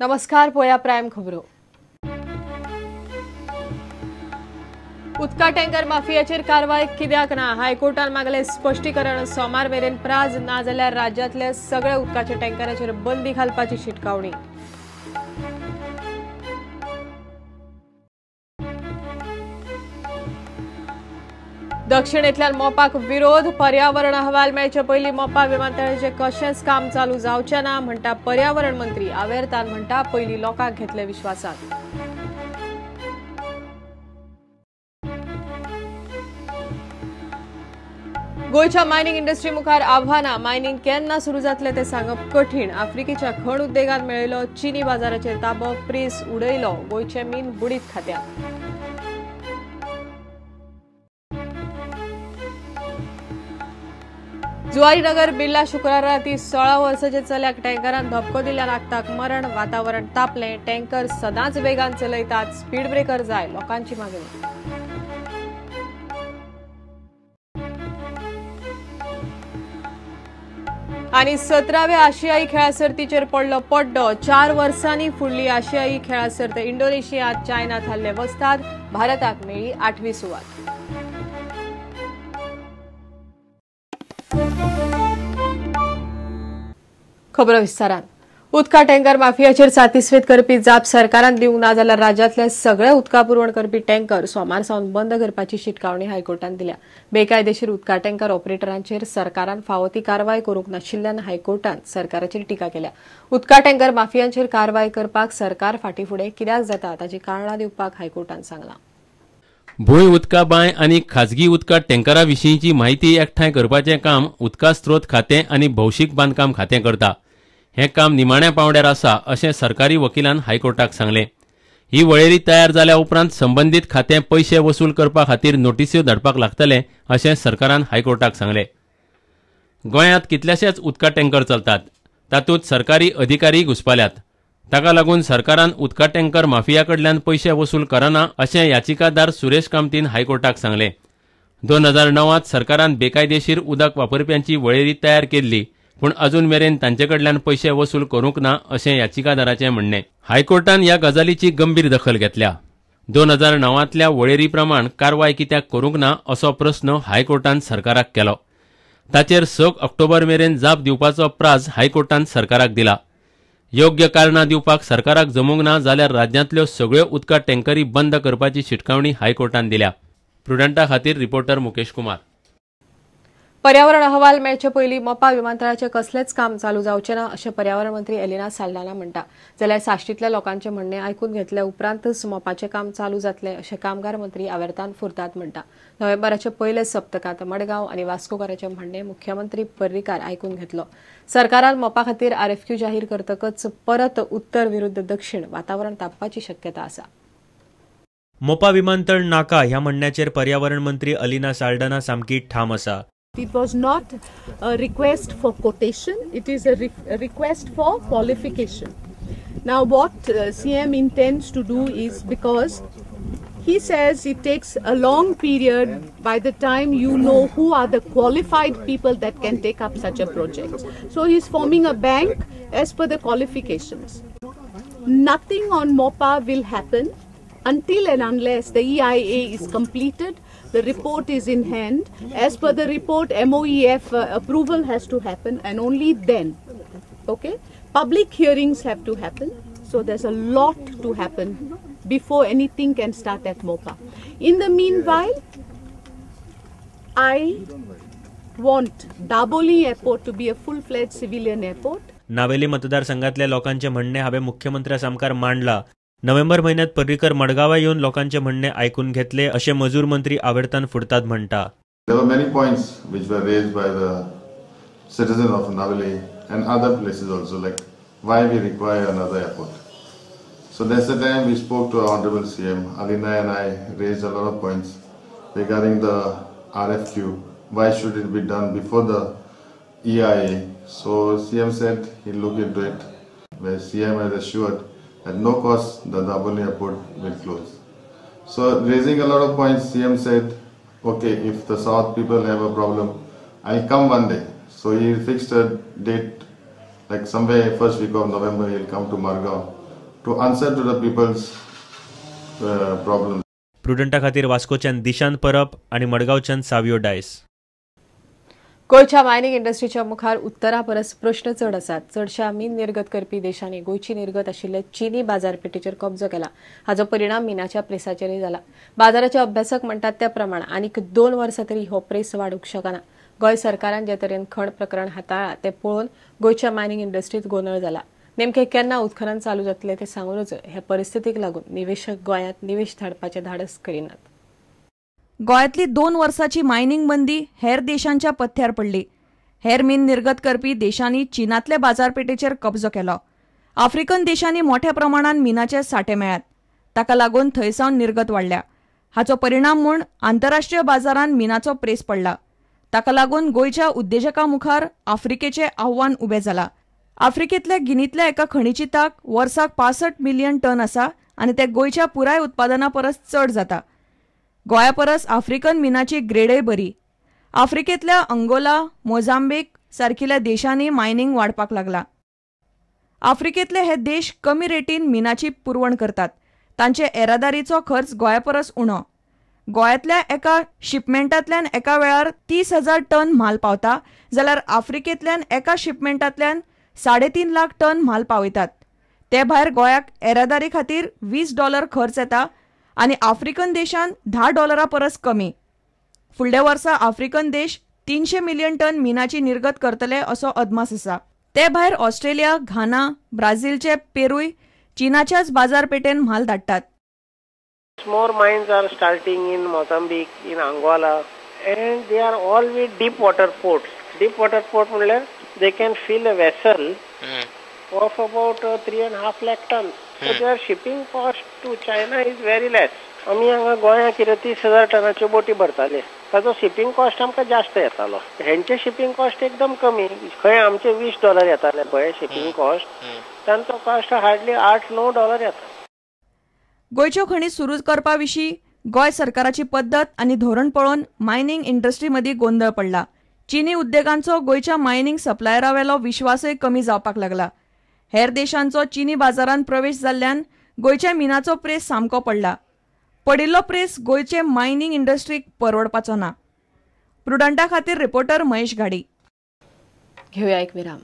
नमस्कार, पोया प्रायम खबरो। उदका टँकर माफियाचेर कारवाय कित्याक ना? हायकोर्टान मागले स्पश्टीकरण। सोमार मेरेन प्राज ना जाल्यार राज्यांतले सगळे उदकाचे टँकराचेर बंदी घालपाची शिटकावणी। दक्षिणेंतल्यान मोपाक विरोध। पर्यावरण अहवाल मेळचे पयलीं मोपा विमानतळाचें कशेंच काम चालू जावचें ना म्हणटा पर्यावरण मंत्री आवेरतान। म्हणटा पयलीं लोकांक घेतले विश्वासांत। गोंयच्या मायनिंग इंडस्ट्री मुखार आव्हानां। मायनिंग केन्ना सुरू जातलें तें सांगप कठीण। आफ्रिकेच्या खण उद्देगान मेळयलो चिनी बाजाराचेर ताबो। प्रेस उडयलो गोंयचें मीन बुडीत खात्याक। जुवारीनगर बिर्ला शुक्रारा राती 16 वर्साच्या चल्याक टँकरान धपको दिल्यान आक्ताक मरण। वातावरण तापलें। टँकर सदांच वेगान चलयतात, स्पीड ब्रेकर जाय लोकांची मागणी। आनी 17व्या आशियाई खेळा सर्तीचेर पडलो पड्डो। 4 वर्सांनी फुडली आशियाई खेळा सर्त इंडोनेशियांत चायनात हल्ले वस्ताद। भारताक मेळ्ळी 8वी सुवात। खबर विस्तारान। उदका टँकर माफियाचेर सातिस्वेत करपी जाप सरकारान दिवंक ना जाल्यार राज्यांतले सगळे उदका पुरवण करपी टँकर सोमार सावन बंद करपाची शिटकावणी हायकोर्टान दिल्या। बेकायदेशीर उदका टँकर ऑपरेटरांचेर सरकारान फावो ती कारवाय करूंक नाशिल्ल्यान हायकोर्टान सरकाराचेर टिका केल्या। उदका टँकर माफियांचेर कारवाय करपाक सरकार फाटीं फुडें कित्याक जाता ताची कारणां दिवपाक हायकोर्टान सांगलां। भूंय उदका बांय आनी खाजगी उदका टँकरा विशींची माहिती एकठांय करपाचें काम उदका स्रोत खातें आनी भौशीक बांदकाम खातें करता। हें काम निमाण्या पांवड्यार आसा अशें सरकारी वकिलान हायकोर्टाक सांगलें। ही वळेरी तयार जाल्या उपरांत संबंदीत खातें पयशे वसूल करपा खातीर नोटिस्यो धाडपाक लागतले अशें सरकारान हायकोर्टाक सांगलें। गोंयांत कितलेशेच उदका टँकर चलतात, तातूंत सरकारी अधिकारी घुसपाल्यात। ताका लागून सरकारान उदका टँकर माफिया कडल्यान पयशे वसूल करना अशें याचिकादार सुरेश कामतीन हायकोर्टाक सांगलें। 2009 सरकारान बेकायदेशीर उदक वापरप्यांची वळेरी तयार केल्ली, पूण अजून मेरेन तांचे कडल्यान पयशे वसूल करूंक ना अशें याचिकादाराचें म्हणणें। हायकोर्टान ह्या गजालीची गंभीर दखल घेतल्या। 2009 वळेरी प्रमाण कारवाय कित्याक करूंक ना असो प्रस्न हायकोर्टान सरकाराक केलो। ताचेर 6 ऑक्टोबर मेरेन जाप दिवपाचो प्राज हायकोर्टान सरकाराक दिला। योग्य कारणां दिवपाक सरकाराक जमूंक ना जाल्यार राज्यांतल्यो सगळ्यो उदका टँकरी बंद करपाची शिटकावणी हायकोर्टान दिल्या। प्रुडंटा खातीर रिपोर्टर मुकेश कुमार। पर्यावरण अहवाल मेळचे पयलीं मोपा विमानतळाचें कसलेंच काम चालू जावचें ना अशें पर्यावरण मंत्री एलिना साल्डाना म्हणटा। जाल्यार साश्टींतल्या लोकांचें म्हणणें आयकून घेतल्या उपरांतच मोपाचें काम चालू जातलें अशें कामगार मंत्री आवेरतान फुर्ताद म्हणटा। नोव्हेंबराच्या पयल्या सप्तकांत मडगांव आनी वास्कोकाराचें म्हणणें मुख्यमंत्री पर्रीकार आयकून घेतलो। सरकारान मोपा खातीर आरएफक्यू जाहीर करतकच परत उत्तर विरुद्ध दक्षिण वातावरण तापपाची शक्यता आसा। मोपा विमानतळ नाका ह्या म्हणण्याचेर पर्यावरण मंत्री अलिना साल्डाना सामकी ठाम आसा। It was not a request for quotation, it is a request for qualification. Now what CM intends to do is, because he says it takes a long period by the time you know who are the qualified people that can take up such a project. So he is forming a bank as per the qualifications. Nothing on Mopa will happen until and unless the EIA is completed, the report is in hand. As per the report, MOEF approval has to happen, and only then, okay, public hearings have to happen. So there's a lot to happen before anything can start at Mopa. In the meanwhile, I want Dabolim Airport to be a full-fledged civilian airport. Navelim मतदारसंघातल्या लोकांचे म्हणणे हांवें मुख्यमंत्र्या सामकार मांडला। नोव्हेंबर म्हयन्यात पर्रीकर मडगांवा येवन लोकांचे म्हणणे आयकून घेतले अशें मजूर मंत्री आवेरतान फुर्ताद म्हणटा। There were many points which were raised by the citizens of Navelim and other places also, like why we require another airport. So that's the time we spoke to our Honorable CM. Alina and I raised a lot of points regarding the RFQ. Why should it be done before the EIA? So CM said he'll look into it, where CM has assured at no cost the Dabolim airport will close. So raising a lot of points, CM said, okay, if the South people have a problem, I'll come one day. So he fixed a date, like somewhere first week of November he'll come to Margao to answer to the people's problems. प्रुडंटा खातीर वास्कोच्यान दिशांत परब आनी मडगांवच्यान सावियो डायस. गोंयच्या mining इंडस्ट्रीच्या मुखार उत्तरा परस प्रश्न चड आसात. चडशा मीन निर्गत करपी देशांनी गोंयची निर्गत आशिल्ले चीनी बाजारपेठेचेर कब्जो केला. हाचो परिणाम मिनाच्या प्रेसाचेरय जाला. बाजाराचे अभ्यासक म्हणटात त्या प्रमाण आनीक 2 वर्सां तरी हो प्रेस वाडूंक शकना. गोंय सरकारान जे तरेन खण प्रकरण हाताळ्ळां तें पळोवन गोंयच्या मायनिंग इंडस्ट्रींत गोंदळ जाला. नेमकें केन्ना उत्खनन चालू जातलें तें सांगूनच हे परिस्थितीक लागून निवेशक गोंयांत निवेश धाडपाचें धाडस करिनात. गोंयांतली 2 वर्सांची मायनिंग बंदी हेर देशांच्या पथ्यार पडली. हेर मीन निर्गत करपी देशांनी चीनांतले बाजारपेठेचेर कब्जो केलो. आफ्रिकन देशांनी मोठ्या प्रमाणात मिनाचे सांठे मेळ्ळ्यात. ताका लागून थंयसावन निर्गत वाडल्या. हाचो परिणाम म्हूण आंतरराष्ट्रीय बाजारांत मिनाचो प्रेस पडला. ताका लागून गोंयच्या उद्देजकां मुखार आफ्रिकेचें आव्हान उबें जालां. आफ्रिकेंतल्या गिनींतल्या एका खणीची तांक वर्साक 65 मिलियन टन आसा आनी ते गोंयच्या पुराय उत्पादना परस चड जाता. गोंया परस आफ्रिकन मिनाची ग्रेडय बरी. आफ्रिकेंतल्या अंगोला, मोझांबीक सारकिल्या देशांनी मायनिंग वाडपाक लागला. आफ्रिकेंतले हे देश कमी रेटीन मिनाची पुरवण करतात. तांचे येरादारीचो खर्च गोंया परस उणो. गोंयांतल्या एका शिपमेंटांतल्यान एका वेळार 30,000 टन म्हाल पावता, जाल्यार आफ्रिकेंतल्यान एका शिपमेंटांतल्यान 3.5 लाख टन म्हाल पावयतात. ते भायर गोंयाक येरादारी खातीर $20 खर्च येता आनी आफ्रिकन देशांत $10 परस कमी. फुडल्या वर्सा आफ्रिकन देश 300 मिलियन टन मिनाची निर्गत करतले असो अदमास आसा. ते भायर ऑस्ट्रेलिया, घाना, ब्राझीलचे पेरूय चीनाच्याच बाजारपेठेन म्हाल धाडटात. More mines are starting in Mozambique, in Angola, and they are all with deep water ports. Deep water port म्हणल्यार they can fill a vessel of about 3.5 lakh tons. So their shipping cost to China is very less. आमी हांगा गोंयांत कितें 30,000 टनाच्यो बोटी भरताले, ताचो shipping cost आमकां जास्त येतालो. हेंचे शिपींग कॉस्ट एकदम कमी. खंय आमचे $20 येताले पळय शिपींग कॉस्ट, तांचो कॉस्ट हार्डली $8-9 येता. गोंयच्यो खणी सुरू करपा विशीं गोंय सरकाराची पद्दत आनी धोरण पळोवन मायनिंग इंडस्ट्री मदीं गोंदळ पडला. चीनी उद्देगांचो गोंयच्या मायनिंग सप्लायरावेलो विश्वासय कमी जावपाक लागला. हेर देशांचो चीनी बाजारांत प्रवेश जाल्ल्यान गोंयच्या मिनाचो प्रेस सामको पडला. पडिल्लो प्रेस गोंयचे मायनिंग इंडस्ट्रीक परवडपाचो ना. प्रुडंटा खातीर रिपोर्टर महेश घाडी. घेवया एक विराम.